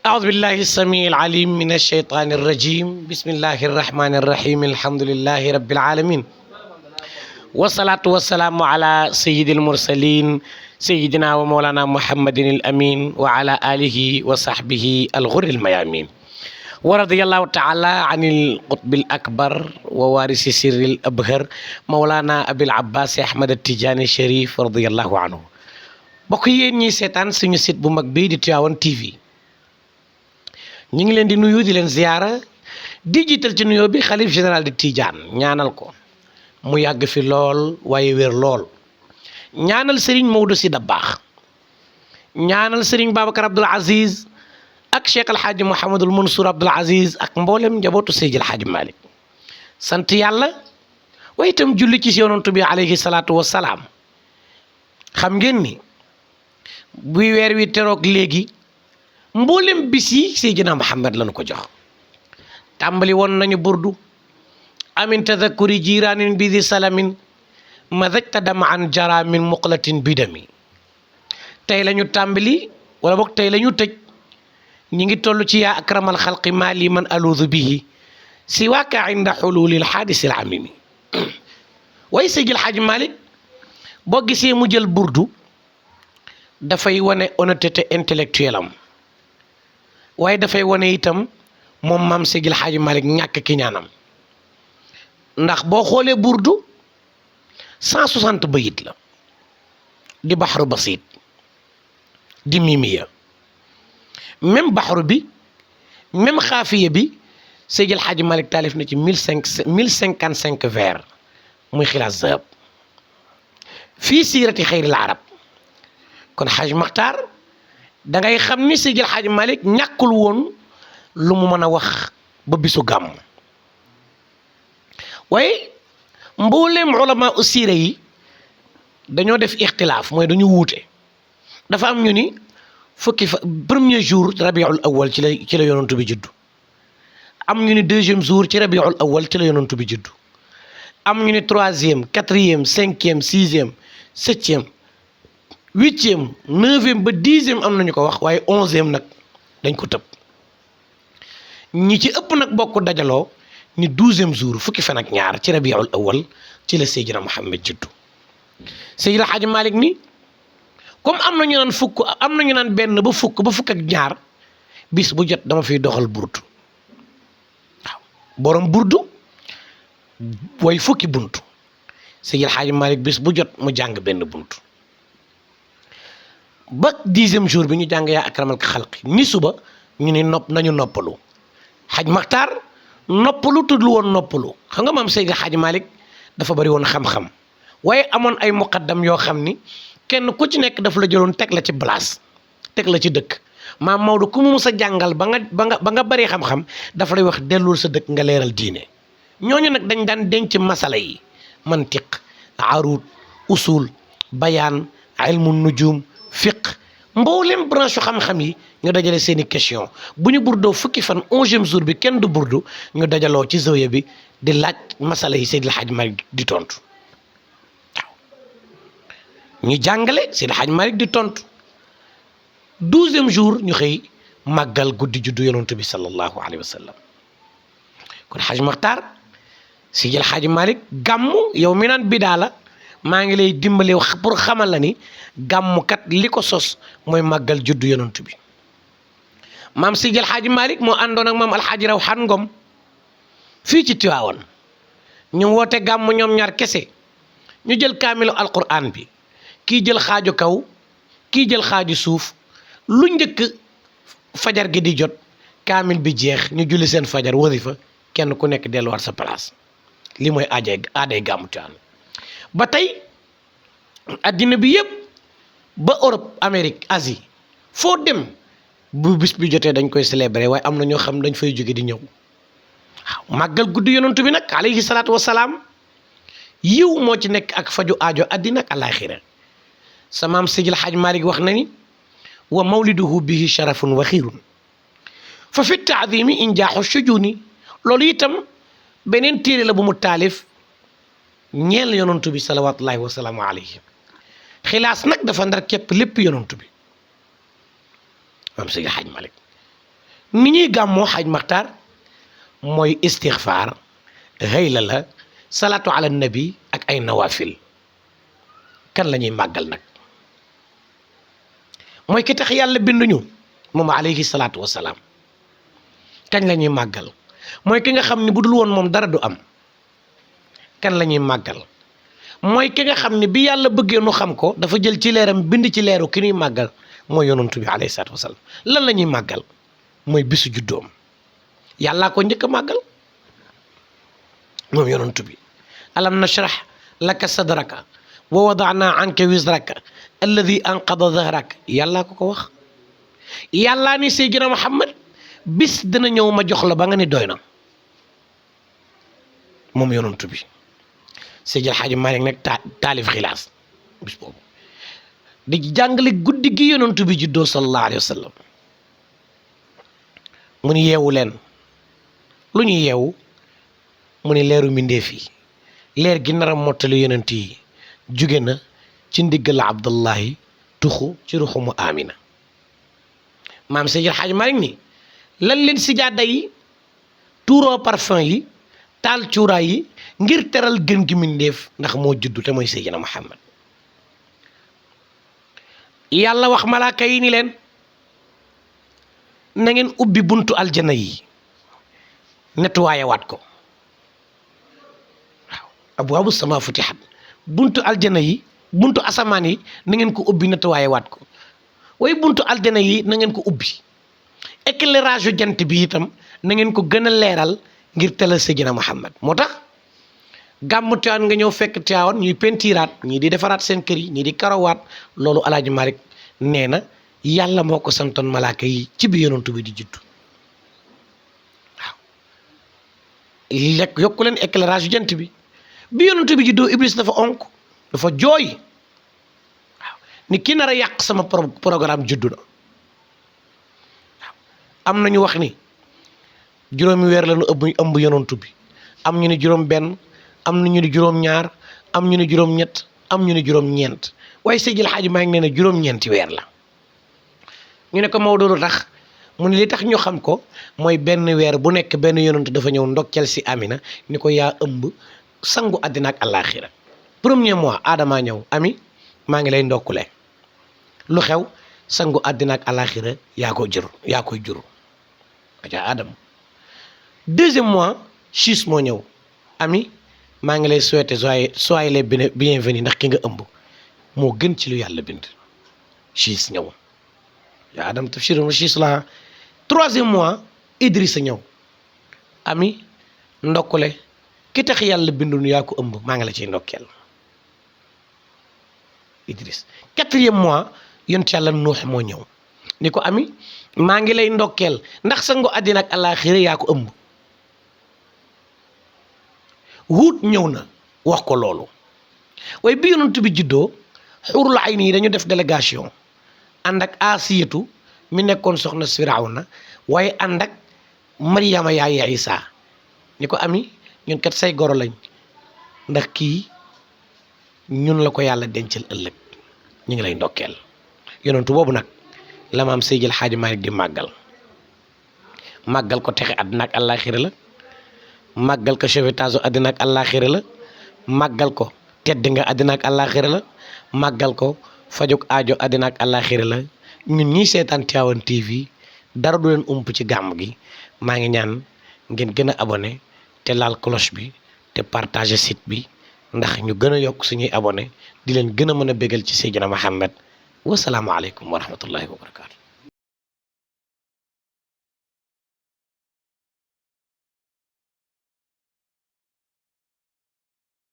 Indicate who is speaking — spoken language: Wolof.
Speaker 1: أعوذ بالله السميع العليم من الشيطان الرجيم بسم الله الرحمن الرحيم الحمد لله رب العالمين والصلاة والسلام على سيد المرسلين سيدنا ومولانا محمد الأمين وعلى آله وصحبه الغر الميامين ورضي الله تعالى عن القطب الأكبر ووارث سر الأبهر مولانا أبي العباس أحمد التجاني الشريف رضي الله عنه bokk yéen ñi seetaan suñu site bu mag bii di Tivaouane TV ñu ngi leen di nuyu di leen ziyaara di jiital ci nuyoo bi xalif général de Tidiane ñaanal ko mu yàgg fi lool waaye wér lool ñaanal Serigne Maodo Sy Dabakh ñaanal Serigne Babacar Abdoul Aziz ak Cheikh El Hadj Mouhamadul Mansour Abdoul Aziz ak mboolem njabootu Seydi El Hadj Malick sant yàlla waaye itam julli ci yonent bi alayhi salaatu wa salaam xam ngeen ni buy weer wi teroog léegi mboolem bis yi Seydina Muhammad lañu ko jox tàmbali woon nañu burdu amin tadakuri jiraanin bi di salamin madajta dama an jara min muqlatin bidami tey la ñu tàmbali wala boog tey la ñu tëj ñi ngi toll ci yaa akramal xalqi maali man aluudu bihi si waaka inda xululil xaadisi al amimi waaye Seydil Hadj Malick boo gisee mu jël burdu dafay wane honnêteté intellectuelle am waaye dafay wane itam moom maam Seydil Hadj Malick ñàkk ki ñaanam ndax boo xoolee burdu 160 bayit la di baxaru basit di mimiya même baxaru bi même xaafiya bi Seydil Hadj Malick taalif na ci 1055 vers muy xilaas zahab fii siirati xayril arab kon Hadj Makhtar da ngay xam ni Seydil Hadj Malick ñàkkul woon lu mu mën a wax ba bisu gàmm waaye mbooleem ulama usiira yi dañoo def ixtilaaf mooy dañu wuute dafa am ñu ni fukki fa premier jour rabiul awal ci la yonantu bi juddu am ñu ni deuxième jour ci rabiul awal ci la yonantu bi juddu am ñu ni troisième quatrième cinquième sixième septième huitième neuvième ba dixième am nañu ko wax waaye onzième nag dañ ko tëb ñi ci ëpp nag bokk dajaloo ni douzième jour fukki fan ak ñaar ci rabiul awal ci la Seydina Muhammad juddu Seydil Hadj Malick ni comme am na ñu naan fukk am na ñu naan benn ba fukk ak ñaar bis bu jot dama fiy doxal burdu waaw borom burdu way fukki buntu Seydil Hadj Malick bis bu jot mu jàng benn buntu ba dixième jour bi ñu jàng yaa akramal xalqi ni suba ñu ni nañu noppalu Hadj Makhtar noppalu tudd woon noppalu xam nga maam Seydil Hadj Malick dafa bari woon xam-xam waaye amoon ay muqaddam yoo xam ni kenn ku ci nekk dafa la jëloon teg la ci place teg la ci dëkk maam Maodo ku mu mus a jàngal ba nga bari xam-xam dafa lay wax dellul sa dëkk nga leeral diine ñooñu nag dañ daan denc masala yi mantiq arut usul bayaan ilmu nujum fiq mboolem branche xam-xam yi ñu dajale seeni question bu ñu burdoo fukki fan 11e jour bi kenn du burdu ñu dajaloo ci zawiya bi di laaj masala yi Seydil Hadj Malick di tontu waaw ñu jàngale Seydil Hadj Malick di tontu 12e jour ñu xëy màggal guddi juddu yonent bi sallallahu alayhi wa sallam kon Hadj Makhtar Seydil Hadj Malick gàmmu yow mi naan bidaa la maa ngi lay dimbali wax pour xamal la ni gàmmukat li ko sos mooy màggal juddu yonent bi maam Seydil Hadj Malick moo àndoon ak maam Alxaaji Rawaan Ngom fii ci Tiwaawan ñu woote gàmm ñoom ñaar kese ñu jël kaamilu alquran bi kii jël xaaju kaw kii jël xaaju suuf lu njëkk fajar gi di jot kaamil bi jeex ñu julli seen fajar wasifa kenn ku nekk delluwaat sa place li mooy aaday gàmmu Tiwaawan ba tey addina bi yëpp ba Europe Amérique Asie foo dem bu bis bi jotee dañ koy célébrer waaye am na ñoo xam dañ fay jóge di ñëw waaw màggal guddi yonantu bi nag alayhi salaatu wasalaam yiw moo ci nekk ak faju aajo addina ak alaxira sa maam Seydil Hadj Malick wax na ni wa mawliduhu bihi sharafun wa xiirun fa fi taadimi injaaxu sujuni loolu itam beneen téere la bu mu taalif ñeel yonantu bi salawatullahi wasalaamu alayhi xilaas nag dafa ndar képp lépp yonantu bi maam Seydi Hadj Malick ni ñuy gàmmoo xaaj maxtaar mooy istixfaar hayla la salaatu ala nabi ak ay nawafil kan la ñuy màggal nag mooy ki tax yàlla binduñu moom alayhi salaatu wasalaam kañ la ñuy màggal mooy ki nga xam ne bu dul woon moom dara du am kan la ñuy màggal mooy ki nga xam ne bi yàlla bëggee nu xam ko dafa jël ci leeram bind ci leeru ki ñuy màggal mooy yonantu bi alayhi salaatu wasalaam lan la ñuy màggal mooy bisu juddoom yàllaa ko njëkk a màggal moom yonantu bi alam nashrah laka sadraka wa wada'na anka wizraka alladi anqada zahraka yàllaa ko wax yàllaa ni Seydina Muhammad bis dina ñëw ma jox la ba nga ni doy na moom yonantu bi Seydi El Hadji Malick nag taalif xilaas bis boobu di jàngale guddi gi yonantu bi juddoo sallallahu alayhi wa sallam mu ni yeewu leen lu ñu yeewu mu ni leeru mbindeef yi leer gi nar a mottali yonent yi jóge na ci ndiggal Abdullahi tuxu ci ruxu mu Amina maam Seydi El Hadji Malick ni lan leen sijaada yi tuuroo parfum yi taal cuuraay yi ngir teral gën gi mbindeef ndax moo juddu te mooy Seydina Muhammad yàlla wax malaaka yi ni leen na ngeen ubbi buntu aljana yi nettoyé waat ko waaw abwaabu sama futihat buntu aljana yi buntu asamaan yi na ngeen ko ubbi nettoyé waat ko waaye buntu aljana yi na ngeen ko ubbi éclairage yu jant bi itam na ngeen ko gën a leeral ngir telal Seydina Muhammad moo tax gàmmu Tiwaawan nga ñëw fekk Tiwaawan ñuy pentiraat ñii di defaraat seen kër yi ñii di karawaat loolu Alaaji Malick nee na yàlla moo ko santoon malaaka yi ci bi yonantu bi di juddu waaw lekk yokku leen éclairage yu jant bi yonantu bi juddoo Iblis dafa onk dafa jooy waaw ni ki nar a yàq sama programme juddu na waaw am nañu wax ni juróomi weer la ñu ëmb yonantu bi am ñu ni juróom benn am na ñu ni juróom ñaar am ñu ni juróom ñett am ñu ni juróom ñeent waaye Seydi El Hadji Malick nee na juróom ñeenti weer la ñu ne ko Maodo lu tax mu ne li tax ñu xam ko mooy benn weer bu nekk benn yonantu dafa ñëw ndokkeel si Amina ni ko yaa ëmb sangu àddina ak àllaaxira premier mois Adama ñëw ami maa ngi lay ndokkule lu xew sangu àddina ak àllaaxira yaa koy jur aja Adama deuxième mois Chiis moo ñëw ami maa ngi lay souhaiter soyez les bienvenus ndax ki nga ëmb moo gën ci lu yàlla bind Chiis ñëw yaa Adam tafsirun wa Chiis la troisième mois Idrissa ñëw ami ndokkule ki tax yàlla bindunu yaa ko ëmb maa ngi la ciy ndokkeel Idriss quatrième mois yont yàlla Nuux moo ñëw ni ko ami maa ngi lay ndokkeel ndax sangu àddina ak àllaaxira yaa ko ëmb Huud ñëw na wax ko loolu waaye bi yonent bi juddoo xurul ayni yi dañu def délégation ànd ak Asiyatu mi nekkoon soxna Firawna waaye ànd ak Maryama yaay Isa ni ko ami ñun kat say goro lañ ndax kii ñun la ko yàlla dencal ëllëg ñu ngi lay ndokkeel yonentu boobu nag la maam Seydi El Hadji Malick di màggal ko texe àddina ak àllaaxira la màggal ko sauvetage àddina ak àllaaxira la màggal ko tedd nga àddina ak àllaaxira la màggal ko fajuk aajo àddina ak àllaaxira la ñun ñii seetaan Tivaouane TV dara du leen ump ci gàmm gi maa ngi ñaan ngeen gën a abonné te laal cloche bi te partager site bi ndax ñu gën a yokk suñuy abonné di leen gën a mën a bégal ci Seydina Muhammad wasalaamualeykum wa rahmatullahi wa barakaatu.